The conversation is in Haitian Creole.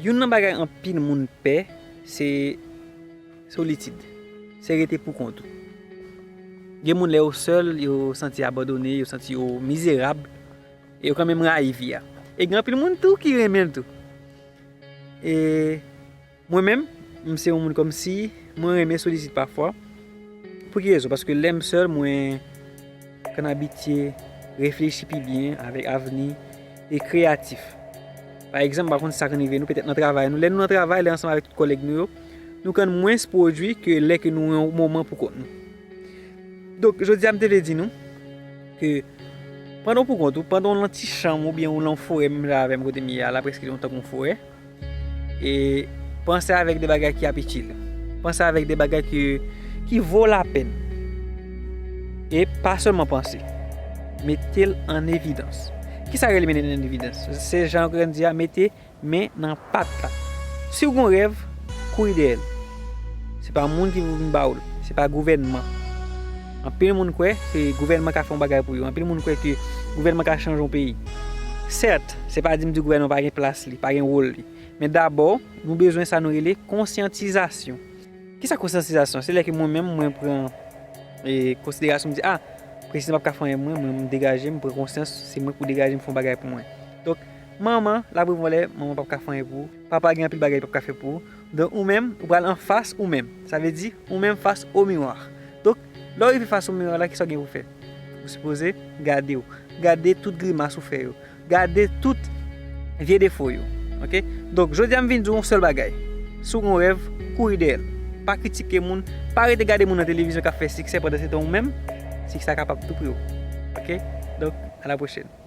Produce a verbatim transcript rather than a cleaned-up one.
Youn nan bagay anpil moun pè, se solitid. Se rete pou kont ou. Gen moun, lè yo sèl, yo santi abandone, yo santi yo mizerab, e yo kanmenm rayi vi a. E gen anpil moun tou ki renmen l tou. E mwen menm, m se yon moun kòmsi, mwen renmen solitid pafwa. Pou ki rezon? Paske lè m sèl, mwen konn abitye reflechi pi byen avèk avni e kreyatif. Pa egzanp, m pa konn sa konn rive nou, petèt nan travay nou. Lè nou nan travay, lè ansanm avèk tout kòlèg nou yo, nou konn mwens pwodui ke lè ke nou yon moman pou kont nou. Donk, jodi a, m te vle di nou ke pandan w pou kont ou, pandan w nan ti chanm oubyen w nan forè, menm jan avè m kote m ye a la, prèske yon tankou yon forè, e panse avèk de bagay ki ap itil. Panse avèk de bagay ki, ki vo lapèn. E pa sèlman panse. Mete l an evidans. Kisa rele mete l an evidans? Se jan yo konn di a, mete men nan pat la. Si w gon rèv, kouri dèyè l. Se pa moun ki pou vin ba w l. Se pa gouvènman. Anpil moun kwè se gouvènman ka fè yon bagay pou yo. Anpil moun kwè ke gouvènman ka chanje yon peyi. Sèt, se pa di m di gouvènman pa gen plas li, pa gen wòl li. Men dabò, nou bezwen sa nou rele konsyantizasyon. Kisa konsyantizasyon? Se lè ke mwen menm, mwen pran, e, konsiderasyon, m di, a, prezidan p ap ka fè anyen pou mwen, mwen, m degaje m, m pran konsyans, se mwen pou degaje m, fè yon bagay pou mwen. Donk, manman, l ap reponn lè, manman p ap ka fè anyen pou ou, papa gen anpil bagay li p ap ka fè pou ou. Donk, ou menm, ou pral anfas ou menm. Sa vle di, ou menm fas o miwa. Donk, lè w rive fas o miwa la, kisa w gen pou fè? Ou sipoze gade w. Gade tout grimas ou fè yo. Gade tout vye defo yo. Oke? Donk, jodi a m vin di w yon sèl bagay. Si w gon rèv, kouri dèyè l. Pa kritike moun, pa rete gade moun nan televizyon k ap fè siksè pandan se tan ou menm, siksè a kapab tou pre w. Oke? Donk, a la pwochèn.